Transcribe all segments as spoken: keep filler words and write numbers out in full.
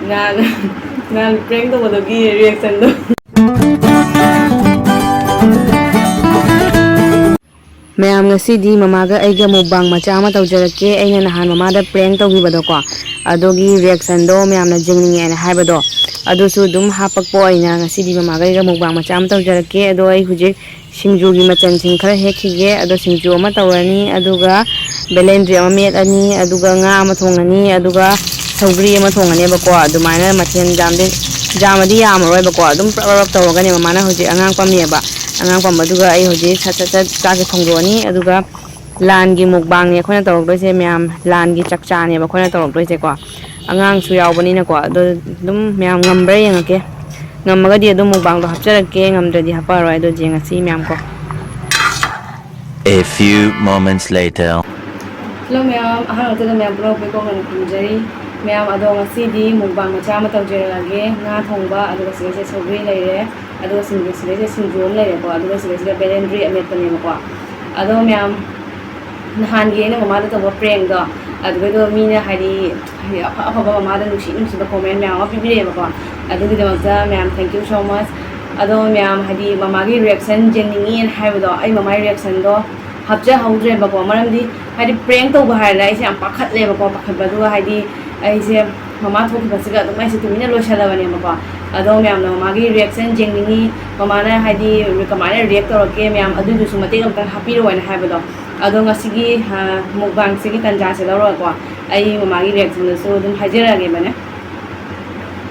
ꯅꯍꯥꯟ, ꯅꯍꯥꯟ prank ꯇꯧꯕꯗꯨꯒꯤ reactionꯗꯣ꯫ ꯃꯌꯥꯝ, ꯉꯁꯤꯗꯤ ꯃꯃꯥꯒ ꯑꯩꯒ mukbang ꯃꯆꯥ ꯑꯃ ꯇꯧꯖꯔꯛꯀꯦ꯫ ꯑꯩꯅ ꯅꯍꯥꯟ ꯃꯃꯥꯗ prank ꯇꯧꯈꯤꯕꯗꯣꯀꯣ, ꯑꯗꯨꯒꯤ reactionꯗꯣ ꯃꯌꯥꯝꯅ ꯌꯦꯡꯅꯤꯡꯉꯦꯅ ꯍꯥꯏꯕꯗꯣ, ꯑꯗꯨꯁꯨ ꯑꯗꯨꯝ ꯍꯥꯞꯄꯛꯄ ꯑꯣꯏꯅ ꯉꯁꯤꯗꯤ ꯃꯃꯥꯒ ꯑꯩꯒ mukbang ꯃꯆꯥ ꯑꯃ ꯇꯧꯖꯔꯛꯀꯦ꯫ ꯑꯗꯣ ꯑꯩ ꯍꯧꯖꯤꯛ ꯁꯤꯡꯖꯨꯒꯤ ꯃꯆꯜꯁꯤꯡ ꯈꯔ ꯍꯦꯛꯈꯤꯒꯦ꯫ ꯑꯗꯣ ꯁꯤꯡꯖꯨ ꯑꯃ ꯇꯧꯔꯅꯤ, ꯑꯗꯨꯒ ꯕꯦꯂꯦꯟꯗ꯭ꯔꯤ ꯑꯃ ꯃꯦꯠꯂꯅꯤ, ꯑꯗꯨꯒ ꯉꯥ ꯑꯃ ꯊꯣꯡꯉꯅꯤ, ꯑꯗꯨꯒ ꯁꯧꯒ꯭ꯔꯤ ꯑꯃ ꯊꯣꯡꯉꯅꯦꯕꯀꯣ꯫ ꯑꯗꯨꯃꯥꯏꯅ ꯃꯊꯦꯜ ꯌꯥꯝꯗꯤ, ꯌꯥꯝꯃꯗꯤ ꯌꯥꯝꯃꯔꯣꯏꯕꯀꯣ, ꯑꯗꯨꯝ ꯄ꯭ꯔꯞ ꯄ꯭ꯔꯞ ꯇꯧꯔꯒꯅꯦ ꯃꯃꯥꯅ ꯍꯧꯖꯤꯛ ꯑꯉꯥꯡ ꯄꯝꯃꯤꯑꯕ꯫ ꯑꯉꯥꯡ ꯄꯝꯕꯗꯨꯒ ꯑꯩ ꯍꯧꯖꯤꯛ ꯁꯠ ꯁꯠ ꯁꯠ ꯆꯥꯛꯁꯦ ꯊꯣꯡꯗꯣꯛꯑꯅꯤ꯫ ꯑꯗꯨꯒ ꯂꯥꯟꯒꯤ mukbangꯅꯦ ꯑꯩꯈꯣꯏꯅ ꯇꯧꯔꯛꯇꯣꯏꯁꯦ ꯃꯌꯥꯝ, ꯂꯥꯟꯒꯤ ꯆꯥꯛꯆꯥꯅꯦꯕ ꯑꯩꯈꯣꯏꯅ ꯇꯧꯔꯛꯇꯣꯏꯁꯦꯀꯣ꯫ ꯑꯉꯥꯡꯁꯨ ꯌꯥꯎꯕꯅꯤꯅꯀꯣ, ꯑꯗꯣ ꯑꯗꯨꯝ ꯃꯌꯥꯝ ꯉꯝꯕ꯭ꯔꯥ ꯌꯦꯡꯉꯛꯀꯦ꯫ ꯉꯝꯃꯒꯗꯤ ꯑꯗꯨꯝ mukbangꯗꯣ ꯍꯥꯞꯆꯔꯛꯀꯦ, ꯉꯝꯗ꯭ꯔꯗꯤ ꯍꯥꯞꯄꯛꯑꯔꯣꯏ꯫ ꯑꯗꯣ ꯌꯦꯡꯉꯁꯤ ꯃꯌꯥꯝ ꯀꯣ꯫ A few moments later. Hello ꯃꯌꯥꯝ, ꯑꯍꯥꯟꯕꯗ ꯃꯌꯥꯝ ꯄꯨꯝꯅꯃꯛꯄꯨ ꯏꯀꯣꯛ ꯈꯨꯝꯅ ꯈꯨꯔꯨꯝꯖꯔꯤ꯫ ꯃꯌꯥꯝ ꯑꯗꯣ ꯉꯁꯤꯗꯤ mukbang ꯃꯆꯥ ꯑꯃ ꯇꯧꯖꯔꯛꯑꯒꯦ꯫ ꯉꯥ ꯊꯣꯡꯕ, ꯑꯗꯨꯒ ꯁꯤꯗꯩꯁꯤꯗ ꯁꯧꯒ꯭ꯔꯤ ꯂꯩꯔꯦ, ꯑꯗꯨꯒ ꯁꯤꯡꯖꯨ, ꯁꯤꯗꯩꯁꯤꯗ ꯁꯤꯡꯖꯨ ꯑꯃ ꯂꯩꯔꯦꯀꯣ, ꯑꯗꯨꯒ ꯁꯤꯗꯩꯁꯤꯗ ꯕꯦꯂꯦꯟꯗ꯭ꯔꯤ ꯑꯃꯦꯠꯄꯅꯦꯕꯀꯣ꯫ ꯑꯗꯣ ꯃꯌꯥꯝ, ꯅꯍꯥꯟꯒꯤ ꯑꯩꯅ ꯃꯃꯥꯗ ꯇꯧꯕ prankꯗꯣ, ꯑꯗꯨꯒꯤꯗꯣ ꯃꯤꯅ ꯍꯥꯏꯗꯤ, ꯍꯥꯏꯗꯤ ꯑꯐ ꯑꯐꯕ ꯃꯃꯥꯗ ꯅꯨꯡꯁꯤ ꯅꯨꯡꯁꯤꯕ comment ꯃꯌꯥꯝ ꯑꯃ ꯄꯤꯕꯤꯔꯛꯑꯦꯕꯀꯣ꯫ ꯑꯗꯨꯒꯤꯗꯃꯛꯇ ꯃꯌꯥꯝ thank you so much꯫ ꯑꯗꯣ ꯃꯌꯥꯝ ꯍꯥꯏꯗꯤ ꯃꯃꯥꯒꯤ reaction ꯌꯦꯡꯅꯤꯡꯉꯤꯅ ꯍꯥꯏꯕꯗꯣ, ꯑꯩ ꯃꯃꯥꯒꯤ reactionꯗꯣ ꯍꯥꯞꯆꯍꯧꯗ꯭ꯔꯦꯕꯀꯣ꯫ ꯃꯔꯝꯗꯤ ꯍꯥꯏꯗꯤ prank ꯇꯧꯕ ꯍꯥꯏꯔꯅ ꯑꯩꯁꯦ ꯌꯥꯝ ꯄꯥꯈꯠꯂꯦꯕꯀꯣ꯫ ꯄꯥꯈꯠꯄꯗꯨꯒ ꯍꯥꯏꯗꯤ ꯑꯩꯁꯦ ꯃꯃꯥ ꯊꯣꯛꯈꯤꯕꯁꯤꯒ ꯑꯗꯨꯝ ꯑꯩꯁꯦ ꯇꯨꯃꯤꯟꯅ ꯂꯣꯏꯁꯜꯂꯕꯅꯦꯕꯀꯣ꯫ ꯑꯗꯣ ꯃꯌꯥꯝꯅ ꯃꯃꯥꯒꯤ reaction ꯌꯦꯡꯅꯤꯡꯉꯤ, ꯃꯃꯥꯅ ꯍꯥꯏꯗꯤ ꯀꯃꯥꯏꯅ react ꯇꯧꯔꯛꯀꯦ ꯃꯌꯥꯝ, ꯑꯗꯨꯗꯨꯁꯨ ꯃꯇꯦꯛ ꯑꯃꯇꯪ ꯍꯥꯞꯄꯤꯔꯛꯑꯣꯅ ꯍꯥꯏꯕꯗꯣ꯫ ꯑꯗꯣ ꯉꯁꯤꯒꯤ, ꯑ, mukbangꯁꯤꯒꯤ ꯇꯟꯖꯥꯁꯦ ꯂꯧꯔꯒꯀꯣ, ꯑꯩ ꯃꯃꯥꯒꯤ reactionꯗꯨꯁꯨ ꯑꯗꯨꯝ ꯍꯥꯏꯖꯔꯛꯑꯒꯦꯕꯅꯦ꯫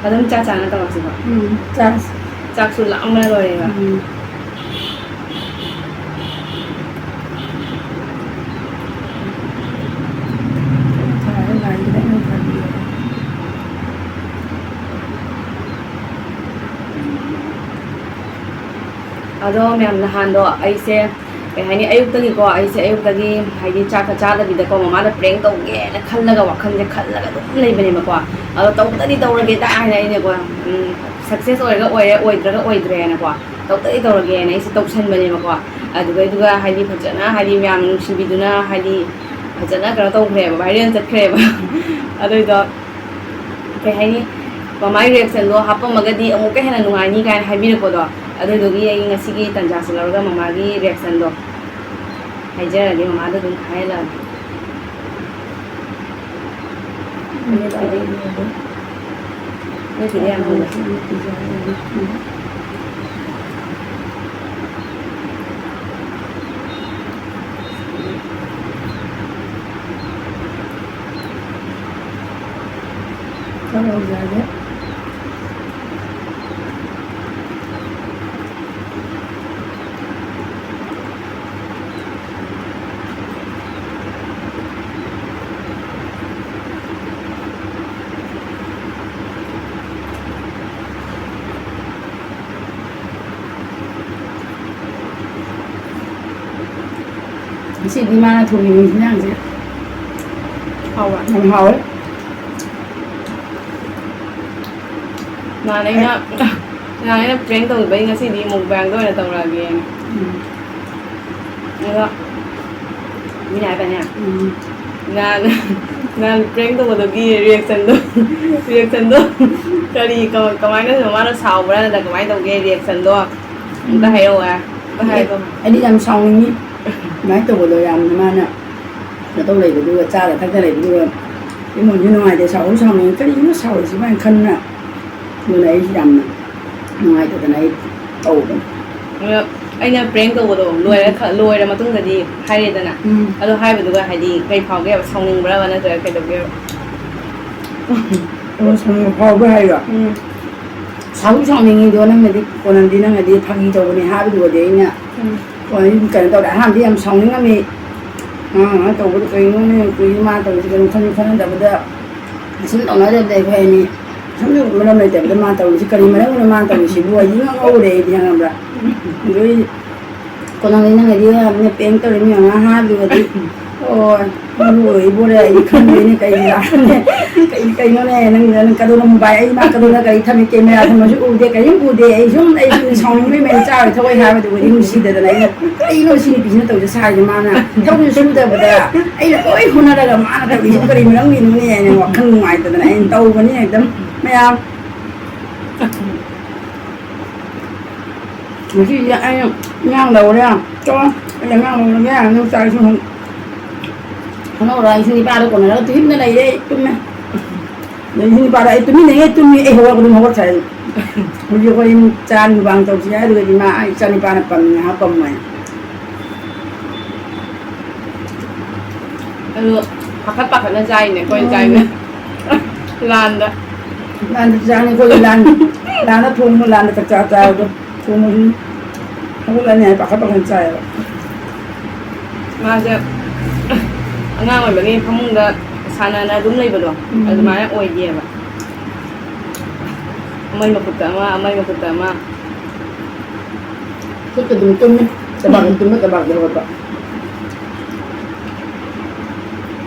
ꯑꯗꯨꯝ ꯆꯥ ꯆꯥꯅ ꯇꯧꯔꯁꯤꯀꯣ꯫ ꯎꯝ, ꯆꯥꯁꯤ꯫ ꯆꯥꯛꯁꯨ ꯂꯥꯝꯕꯅ ꯂꯣꯏꯔꯦꯕ꯫ ꯎꯝ꯫ ꯊꯥꯔꯒ ꯂꯥꯏꯟꯗ ꯑꯩꯅ ꯊꯥꯕꯤꯔꯒꯦ꯫ ꯑꯗꯣ ꯃꯌꯥꯝ, ꯅꯍꯥꯟꯗꯣ ꯑꯩꯁꯦ ꯀꯩ ꯍꯥꯏꯅꯤ, ꯑꯌꯨꯛꯇꯒꯤꯀꯣ, ꯑꯩꯁꯦ ꯑꯌꯨꯛꯇꯒꯤ ꯍꯥꯏꯗꯤ ꯆꯥꯛꯀ ꯆꯥꯗꯕꯤꯗꯀꯣ, ꯃꯃꯥꯗ prank ꯇꯧꯒꯦꯅ ꯈꯜꯂꯒ, ꯋꯥꯈꯜꯁꯦ ꯈꯜꯂꯒ ꯑꯗꯨꯝ ꯂꯩꯕꯅꯦꯕꯀꯣ꯫ ꯑꯗꯣ ꯇꯧꯗꯗꯤ ꯇꯧꯔꯒꯦꯗ ꯍꯥꯏꯅ ꯑꯩꯅꯀꯣ, ꯎꯝ, success ꯑꯣꯏꯔꯒ ꯑꯣꯏꯔꯦ, ꯑꯣꯏꯗ꯭ꯔꯒ ꯑꯣꯏꯗ꯭ꯔꯦꯅꯀꯣ, ꯇꯧꯗꯗꯤ ꯇꯧꯔꯒꯦꯅ ꯑꯩꯁꯦ ꯇꯧꯁꯟꯕꯅꯦꯕꯀꯣ꯫ ꯑꯗꯨꯒ, ꯑꯗꯨꯒ ꯍꯥꯏꯗꯤ ꯐꯖꯅ ꯍꯥꯏꯗꯤ ꯃꯌꯥꯝꯅ ꯅꯨꯡꯁꯤꯕꯤꯗꯨꯅ ꯍꯥꯏꯗꯤ ꯐꯖꯅ ꯀꯩꯅꯣ ꯇꯧꯈ꯭ꯔꯦꯕ, viral ꯆꯠꯈ꯭ꯔꯦꯕ꯫ ꯑꯗꯨꯏꯗꯣ ꯀꯩ ꯍꯥꯏꯅꯤ, ꯃꯃꯥꯒꯤ ꯔꯤꯌꯦꯛꯁꯟꯗꯣ ꯍꯥꯞꯄꯝꯃꯒꯗꯤ ꯑꯃꯨꯛꯀ ꯍꯦꯟꯅ ꯅꯨꯡꯉꯥꯏꯅꯤ ꯀꯥꯏꯅ ꯍꯥꯏꯕꯤꯔꯛꯄꯗꯣ, ꯑꯗꯨꯗꯨꯒꯤ ꯑꯩ ꯉꯁꯤꯒꯤ ꯇꯟꯖꯥꯁꯤ ꯂꯧꯔꯒ ꯃꯃꯥꯒꯤ ꯔꯤꯌꯦꯛꯁꯟꯗꯣ ꯍꯥꯏꯖꯔꯒꯦ, ꯃꯃꯥꯗ ꯑꯗꯨꯝ ꯍꯥꯏꯍꯜꯂꯛꯑꯒꯦ꯫ ꯅꯣꯏꯒꯤꯗꯤ ꯌꯥꯝ ꯍꯧꯋꯦ꯫ ꯉꯁꯤꯗꯤ ꯃꯥꯅ ꯊꯣꯡꯉꯤꯕ ꯏꯟꯁꯥꯡꯁꯦ ꯍꯥꯎꯕ꯭ꯔꯥ? ꯌꯥꯝ ꯍꯥꯎꯋꯦ꯫ ꯅꯍꯥꯟ ꯑꯩꯅ, ꯅꯍꯥꯟ ꯑꯩꯅ prank ꯇꯧꯈꯤꯕꯩ ꯉꯁꯤꯗꯤ mukbangꯗ ꯑꯣꯏꯅ ꯇꯧꯔꯛꯑꯒꯦꯅ꯫ ꯎꯝ꯫ ꯑꯗꯣ ꯃꯤꯅ ꯍꯥꯏꯕꯅꯦ, ꯎꯝ꯫ ꯅꯍꯥꯟ, ꯅꯍꯥꯟ prank ꯇꯧꯕꯗꯨꯒꯤ reactionꯗꯣ, reactionꯗꯣ ꯀꯔꯤ, ꯀꯃ-, ꯀꯃꯥꯏꯅ ꯇꯧꯗꯣꯏꯅꯣ? ꯃꯥꯅ ꯁꯥꯎꯕ꯭ꯔꯥ ꯅꯠꯇ꯭ꯔꯒ ꯀꯃꯥꯏꯅ ꯇꯧꯒꯦ reactionꯗꯣ? ꯑꯝꯇ ꯎꯝ꯫ ꯍꯥꯏꯔꯛꯑꯣ, ꯑꯝꯇ ꯑꯩ, ꯍꯥꯏꯔꯛꯑꯣ꯫ ꯑꯩꯗꯤ ꯌꯥꯝ ꯁꯥꯎꯅꯤꯡꯉꯤ꯫ ꯑꯗꯨꯃꯥꯏꯅ ꯇꯧꯕꯗꯣ ꯌꯥꯝꯅ ꯃꯥꯅ ꯀꯩꯅꯣ ꯇꯧ ꯂꯩꯕꯗꯨꯒ, ꯆꯥꯔ ꯊꯛꯇ ꯂꯩꯕꯗꯨꯒ ꯏꯃꯣꯟꯁꯨ ꯅꯨꯡꯉꯥꯏꯇꯦ, ꯁꯥꯎꯁꯨ ꯁꯥꯎꯅꯤꯡꯉꯤ꯫ ꯀꯔꯤꯒꯤꯅꯣ ꯁꯥꯎꯔꯤꯁꯤꯕꯨ ꯍꯥꯏꯅ ꯈꯟꯅ ꯑꯗꯨꯅ ꯑꯩꯁꯨ ꯌꯥꯝꯅ ꯅꯨꯡꯉꯥꯏꯇꯗꯅ ꯑꯩ ꯇꯧꯕꯅꯤ꯫ ꯑꯗꯣ ꯑꯩꯅ prank ꯇꯧꯕꯗꯣ ꯂꯣꯏꯔ-, ꯎꯝ꯫ ꯈ-, ꯂꯣꯏꯔ ꯃꯇꯨꯡꯗꯗꯤ ꯍꯥꯏꯔꯦꯗꯅ꯫ ꯎꯝ꯫ ꯑꯗꯣ ꯍꯥꯏꯕꯗꯨꯒ ꯍꯥꯏꯗꯤ ꯀꯩ ꯐꯥꯎꯒꯦꯕ? ꯁꯥꯎꯅꯤꯡꯕ꯭ꯔꯕ ꯅꯠꯇ꯭ꯔꯒ ꯀꯩꯗꯧꯒꯦꯕ? ꯑꯣ, ꯁꯥꯎꯅꯤꯡꯕ ꯐꯥꯎꯕ꯭ꯔꯥ ꯍꯥꯏꯔꯣ? ꯎꯝ꯫ ꯁꯥꯎꯗꯤ ꯁꯥꯎꯅꯤꯡꯉꯤꯗꯣ, ꯅꯪꯅꯗꯤ ꯀꯣꯟꯅꯗꯤ ꯅꯪꯅꯗꯤ ꯐꯥꯒꯤ ꯇꯧꯕꯅꯤ ꯍꯥꯏꯕꯗꯨꯒꯗꯤ ꯑꯩꯅ ꯎꯝ꯫ ꯀꯩꯅꯣ ꯇꯧꯔꯦ, ꯑꯍꯥꯟꯕꯗꯤ ꯌꯥꯝ ꯁꯥꯎꯅꯤꯡꯉꯝꯃꯤ꯫ ꯑꯉꯥꯡ ꯑꯉꯥꯡ ꯇꯧꯕꯗꯣ ꯀꯩꯅꯣꯅꯦ, ꯀꯨꯏꯔꯦ ꯃꯥ ꯇꯧꯔꯤꯁꯦ ꯀꯩꯅꯣ ꯈꯟꯁꯨ ꯈꯟꯅꯗꯕꯗ, ꯁꯨꯝ ꯇꯧꯅꯗꯕꯗ ꯑꯩꯈꯣꯏ ꯑꯅꯤ ꯁꯨꯝ ꯃꯔꯝ ꯂꯩꯇꯕꯗ ꯃꯥ ꯇꯧꯔꯤꯁꯦ ꯀꯔꯤ ꯃꯔꯝꯒꯤꯅꯣ ꯃꯥ ꯇꯧꯔꯤꯁꯤꯕꯨ ꯑꯩꯗꯤ ꯉꯛꯍꯧꯔꯦ ꯑꯩꯗꯤ ꯈꯪꯉꯕ꯭ꯔꯥ? ꯑꯗꯨ ꯑꯩ ꯀꯣꯟꯅ ꯅꯪꯅꯗꯤ ꯌꯥꯝꯅ prank ꯇꯧꯔꯤ ꯃꯌꯥꯝ ꯑꯃ ꯍꯥꯏꯕꯗꯨꯒꯗꯤ, ꯑꯣ, ꯃꯔꯨ ꯑꯣꯏꯕꯣꯔꯦ ꯑꯩꯗꯤ ꯈꯪꯗꯦꯅꯦ ꯀꯩ ꯂꯥꯛꯑꯅꯦ꯫ ꯀꯩ, ꯀꯩꯅꯣꯅꯦ ꯅꯪ, ꯅꯪ ꯀꯗꯧꯅ mobile ꯑꯩ ꯃꯥ ꯀꯗꯧꯅ ꯀꯔꯤ ꯊꯝꯃꯤ camera ꯊꯝꯃꯁꯨ ꯎꯗꯦ ꯀꯔꯤꯝ ꯎꯗꯦ ꯑꯩ ꯁꯨꯝ ꯑꯩ ꯁꯨꯝ ꯁꯥꯎꯅꯤꯡꯕꯩ ꯃꯌꯥꯝ ꯆꯥꯔꯣꯏ ꯊꯣꯛꯑꯣꯏ ꯍꯥꯏꯕꯗꯨꯕꯨꯗꯤ ꯅꯨꯡꯁꯤꯗꯗꯅ ꯑꯩꯅ ꯀꯩꯅꯣ ꯁꯤ ꯅꯨꯄꯤꯁꯤꯅ ꯇꯧꯔꯤꯁꯦ ꯁꯥꯔꯤꯁꯦ ꯃꯥꯅ ꯊꯕꯛꯁꯨ ꯁꯨꯗꯕꯗ ꯑꯩꯅ ꯂꯣꯏ ꯍꯣꯠꯅꯔꯒ ꯃꯥꯅ ꯇꯧꯔꯤꯁꯤꯕꯨ ꯀꯔꯤ ꯃꯔꯝꯒꯤꯅꯣꯅꯦ ꯍꯥꯏꯅ ꯋꯥꯈꯜ ꯅꯨꯡꯉꯥꯏꯇꯗꯅ ꯑꯩꯅ ꯇꯧꯕꯅꯤ ꯑꯗꯨꯝ ꯃꯌꯥꯝ ꯉꯁꯤꯗꯤ ꯑꯩꯅ ꯏꯟꯖꯥꯡ ꯂꯧꯔꯦ꯫ ꯆꯣ, ꯑꯩꯅ ꯏꯟꯖꯥꯡ ꯂꯧꯔꯒꯦ꯫ ꯅꯪ ꯆꯥꯛ ꯏꯁꯤꯡ ꯍꯣꯠꯅꯧꯔꯣ꯫ ꯑꯩꯁꯨ ꯅꯤꯄꯥꯗꯣ ꯀꯣꯟꯅꯔꯒ ꯇꯨꯃꯤꯟꯅ ꯂꯩꯔꯦ꯫ ꯑꯩ ꯇꯨꯝꯃꯦ꯫ ꯑꯗꯩ ꯏꯆꯥ ꯅꯤꯄꯥꯗꯣ ꯑꯩ ꯇꯨꯃꯤꯟ ꯂꯩꯌꯦ, ꯇꯨꯝꯃꯤ꯫ ꯑꯩ ꯍꯧꯒꯠꯂꯛꯄꯗ ꯑꯗꯨꯝ ꯍꯧꯒꯠꯈ꯭ꯔꯦ꯫ ꯍꯧꯖꯤꯛ ꯑꯩꯈꯣꯏ ꯆꯥ ꯃꯨꯛꯕꯥꯡ ꯇꯧꯁꯤ ꯍꯥꯏ꯫ ꯑꯗꯨꯒꯗꯤ ꯃꯥ ꯑꯩ ꯏꯆꯥ ꯅꯤꯄꯥꯅ ꯄꯝꯃꯤ, ꯉꯥꯏꯍꯥꯛ ꯄꯝꯃꯣ ꯍꯥꯏ꯫ ꯑꯗꯣ ꯄꯥꯈꯠ ꯄꯥꯈꯠꯅ ꯆꯥꯏꯅꯦ ꯑꯩꯈꯣꯏꯅ ꯆꯥꯏꯅꯦ꯫ ꯎꯝ꯫ ꯂꯥꯟꯗ꯫ ꯂꯥꯟꯗ ꯆꯥꯅꯤ ꯑꯩꯈꯣꯏꯗꯤ ꯂꯥꯟ-, ꯂꯥꯟꯗ ꯊꯣꯡꯕ, ꯂꯥꯟꯗ ꯆꯥꯛ ꯆꯥ ꯆꯥꯕꯗꯣ ꯊꯣꯡꯕꯁꯨ ꯍꯧꯒꯠꯂꯅꯤ ꯍꯥꯏ ꯄꯥꯈꯠ ꯄꯥꯈꯠ ꯆꯥꯏꯌꯦꯕ꯫ ꯃꯥꯁꯦ ꯑꯉꯥꯡ ꯑꯣꯏꯕꯒꯤ ꯐꯃꯨꯡꯗ ꯁꯥꯟꯅꯅ ꯑꯗꯨꯝ ꯂꯩꯕꯗꯣ, ꯎꯝ꯫ ꯑꯗꯨꯃꯥꯏꯅ ꯑꯣꯏꯗꯦꯕ꯫ ꯑꯃꯒꯤ ꯃꯈꯨꯠꯇ ꯑꯃ, ꯑꯃꯒꯤ ꯃꯈꯨꯠꯇ ꯑꯃ꯫ ꯈꯨꯠꯇ ꯑꯗꯨꯝ ꯇꯨꯝꯃꯤ꯫ ꯇꯕꯥꯛꯇ ꯇꯨꯝꯕ, ꯇꯕꯥꯛꯇ ꯍꯧꯒꯠꯄ꯫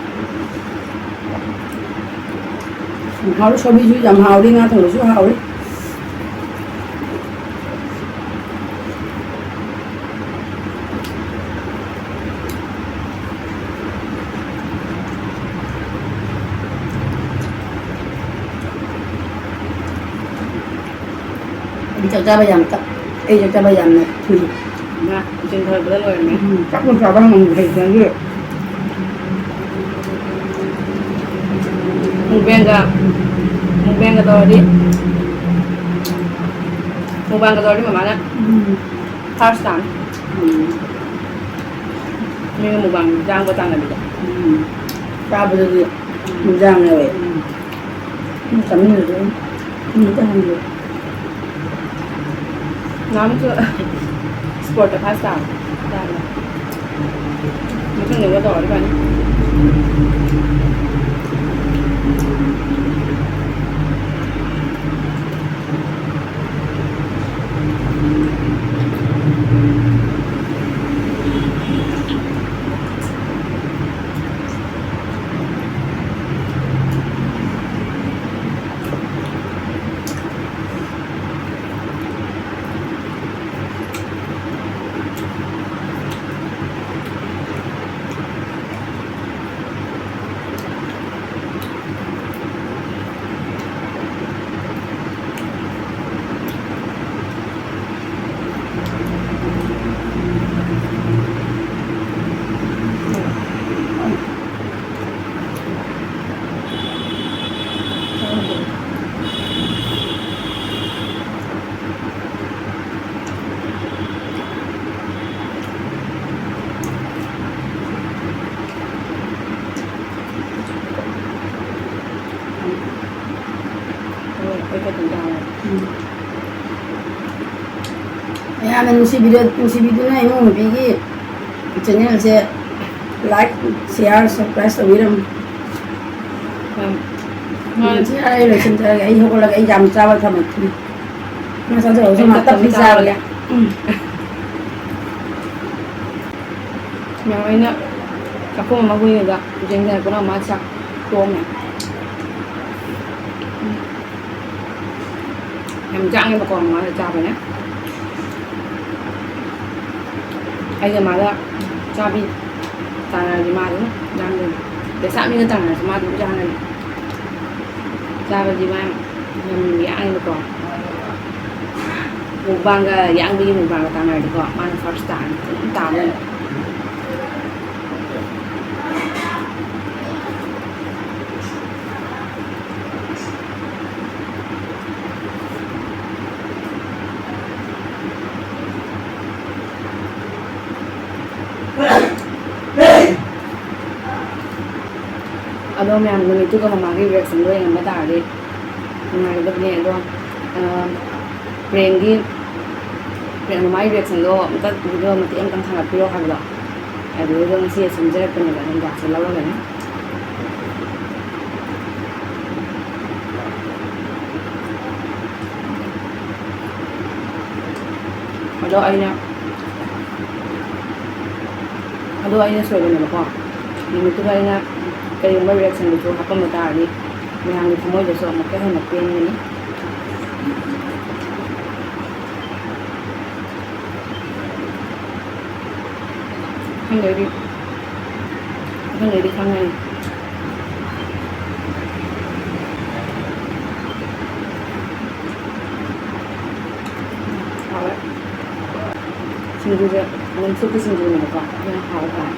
ꯌꯥꯝ ꯍꯥꯎꯔꯤ, ꯁꯧꯒ꯭ꯔꯤꯁꯨ ꯌꯥꯝ ꯍꯥꯎꯔꯤ, ꯉꯥ ꯊꯣꯡꯕꯁꯨ ꯍꯥꯎꯔꯤ꯫ ꯑꯩ ꯆꯥꯛ ꯆꯥꯕ ꯌꯥꯝ ꯇꯞ-, ꯑꯩ ꯆꯥꯛ ꯆꯥꯕ ꯌꯥꯝꯅ ꯊꯨꯏ꯫ ꯉꯥ ꯆꯤꯡꯊꯕꯗ ꯂꯣꯏꯔꯝꯃꯦ꯫ ꯎꯝ, ꯆꯥꯛ ꯌꯥꯝ ꯆꯥꯕ ꯉꯝꯗꯦ ꯍꯧꯖꯤꯛꯀꯥꯟꯗꯤ꯫ ꯃꯨꯛꯕꯦꯡꯒ, ꯃꯨꯛꯕꯦꯡꯒ ꯇꯧꯔꯗꯤ, ꯃꯨꯛꯕꯥꯡꯒ ꯇꯧꯔꯗꯤ ꯃꯃꯥꯅ ꯎꯝ꯫ First ꯇꯥꯅꯤ꯫ ꯎꯝ꯫ ꯃꯤꯅ ꯃꯨꯛꯕꯥꯡ ꯆꯥꯡꯕ ꯇꯥꯟꯅꯕꯤꯗ꯫ ꯎꯝ꯫ ꯆꯥꯕꯗꯗꯤ ꯏꯟꯖꯥꯡꯅꯦꯕ꯫ ꯎꯝ꯫ ꯎꯝ, ꯆꯥꯃꯤꯟꯅꯗꯣꯏꯅꯤ꯫ ꯎꯝ, ꯆꯥꯃꯤꯟꯅꯗꯣꯏꯅꯤ꯫ ꯅꯍꯥꯟꯃꯨꯛꯁꯨ sportꯇ first ꯇꯥꯕ꯫ ꯇꯥꯕ꯭ꯔꯥ? ꯃꯊꯪꯗ ꯑꯃꯨꯛ ꯇꯧꯔꯗꯤ ꯐꯅꯤ꯫ ꯎꯝ꯫ ꯌꯥꯝꯅ ꯅꯨꯡꯁꯤꯕꯤꯔ-, ꯅꯨꯡꯁꯤꯕꯤꯗꯨꯅ ꯏꯃꯧ ꯅꯨꯄꯤꯒꯤ ꯆꯦꯅꯦꯜꯁꯦ ꯂꯥꯏꯛ, ꯁꯤꯌꯥꯔ, ꯁꯕꯁꯀ꯭ꯔꯥꯏꯕ ꯇꯧꯕꯤꯔꯝꯃꯨ꯫ ꯎꯝ꯫ ꯎꯝ, ꯁꯤ ꯍꯥꯏꯔ ꯂꯣꯏꯁꯤꯟꯖꯔꯒꯦ꯫ ꯑꯩ ꯍꯧꯒꯠꯂꯒ ꯑꯩ ꯌꯥꯝ ꯆꯥꯕ ꯊꯝꯃꯛꯈꯤꯅꯦ꯫ ꯃꯥ ꯆꯥꯖꯔꯁꯨ ꯑꯩ ꯃꯥ ꯇꯞꯅ ꯇꯞꯅ ꯆꯥꯕꯒꯦ꯫ ꯆꯥꯔꯒꯦ꯫ ꯎꯝ꯫ ꯃꯌꯥꯝ ꯑꯩꯅ ꯆꯥꯛꯈꯨꯝ ꯑꯃ ꯍꯨꯏꯔꯒ ꯌꯦꯡꯗꯅ ꯄꯨꯝꯅꯃꯛ ꯃꯥ ꯆꯥꯛ ꯇꯣꯛꯑꯝꯃꯦ꯫ ꯌꯥꯝ ꯌꯥꯡꯉꯦꯕꯀꯣ, ꯃꯥꯅ ꯆꯥꯕꯅꯦ꯫ ꯑꯩꯒ ꯃꯥꯒ ꯆꯥꯕꯤ ꯇꯥꯟꯅꯔꯗꯤ ꯃꯥ ꯑꯗꯨꯝ ꯌꯥꯡꯗꯣꯏꯅꯤ꯫ ꯂꯩꯁꯥꯕꯤꯒ ꯇꯥꯟꯅꯔꯁꯨ ꯃꯥ ꯑꯗꯨꯝ ꯌꯥꯡꯉꯅꯤ꯫ ꯆꯥꯕꯗꯤ ꯃꯥ ꯌꯥꯝ ꯌꯥꯡꯉꯦꯕꯀꯣ꯫ ꯃꯨꯛꯕꯥꯡꯒ ꯌꯥꯡꯕꯒꯤ ꯃꯨꯛꯕꯥꯡꯒ ꯇꯥꯟꯅꯔꯗꯤꯀꯣ, ꯃꯥꯅ ꯐꯥꯔꯁ ꯇꯥꯔꯅꯤ꯫ ꯑꯗꯨꯝ ꯇꯥꯗꯣꯏꯅꯤ꯫ ꯑꯗꯣ ꯃꯌꯥꯝ ꯅꯨꯃꯤꯠꯇꯨꯒ ꯃꯃꯥꯒꯤ reactionꯗꯣ ꯌꯦꯡꯉꯝꯕ ꯇꯥꯔꯗꯤ ꯅꯨꯡꯉꯥꯏꯒꯗꯕꯅꯦ꯫ ꯑꯗꯣ, ꯑ, ꯄ꯭ꯔꯦꯝꯒꯤ, ꯄ꯭ꯔꯦꯝ ꯃꯃꯥꯒꯤ reactionꯗꯣ ꯑꯃꯨꯛꯇ video ꯃꯇꯦꯛ ꯑꯃꯇꯪ ꯊꯥꯒꯠꯄꯤꯔꯣ ꯍꯥꯏꯕꯗꯣ, ꯑꯗꯨꯗꯣ ꯉꯁꯤ ꯁꯦꯝꯖꯔꯛꯄꯅꯦꯕ, ꯑꯗꯨꯝ ꯗꯥꯟꯁꯁꯦ ꯂꯧꯔꯒꯅꯦ꯫ ꯑꯗꯣ ꯑꯩꯅ, ꯑꯗꯣ ꯑꯩꯅ ꯁꯣꯏꯕꯅꯦꯕꯀꯣ꯫ ꯅꯨꯃꯤꯠꯇꯨꯗ ꯑꯩꯅ ꯀꯔꯤꯒꯨꯝꯕ reactionꯗꯨꯁꯨ ꯍꯥꯞꯄꯝꯕ ꯇꯥꯔꯗꯤ ꯃꯌꯥꯝꯒꯤ ꯊꯃꯣꯏꯗꯁꯨ ꯑꯃꯨꯛꯀ ꯍꯦꯟꯅ ꯄꯦꯟꯒꯅꯤ꯫ ꯃꯊꯪꯗꯩꯗꯤ, ꯃꯊꯪꯗꯩꯗꯤ ꯈꯪꯉꯅꯤ꯫ ꯍꯥꯎꯋꯦ꯫ ꯁꯤꯡꯖꯨꯁꯦ ꯅꯝꯁꯨꯠꯀꯤ ꯁꯤꯡꯖꯨꯅꯦꯕꯀꯣ, ꯌꯥꯝ ꯍꯥꯎꯋꯦ ꯍꯥꯏ꯫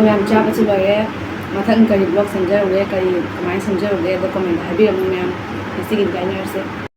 ꯃꯌꯥꯝ ꯆꯥꯕꯁꯨ ꯂꯣꯏꯔꯦ꯫ ꯃꯊꯪ ꯀꯔꯤ vlog ꯁꯦꯝꯖꯔꯨꯒꯦ, ꯀꯔꯤ, ꯀꯃꯥꯏꯅ ꯁꯦꯝꯖꯔꯨꯒꯦ ꯑꯗꯣ comment ꯍꯥꯏꯕꯤꯔꯝꯃꯨ ꯃꯌꯥꯝ꯫ ꯉꯁꯤꯒꯤꯗꯤ ꯀꯥꯏꯅꯔꯁꯦ꯫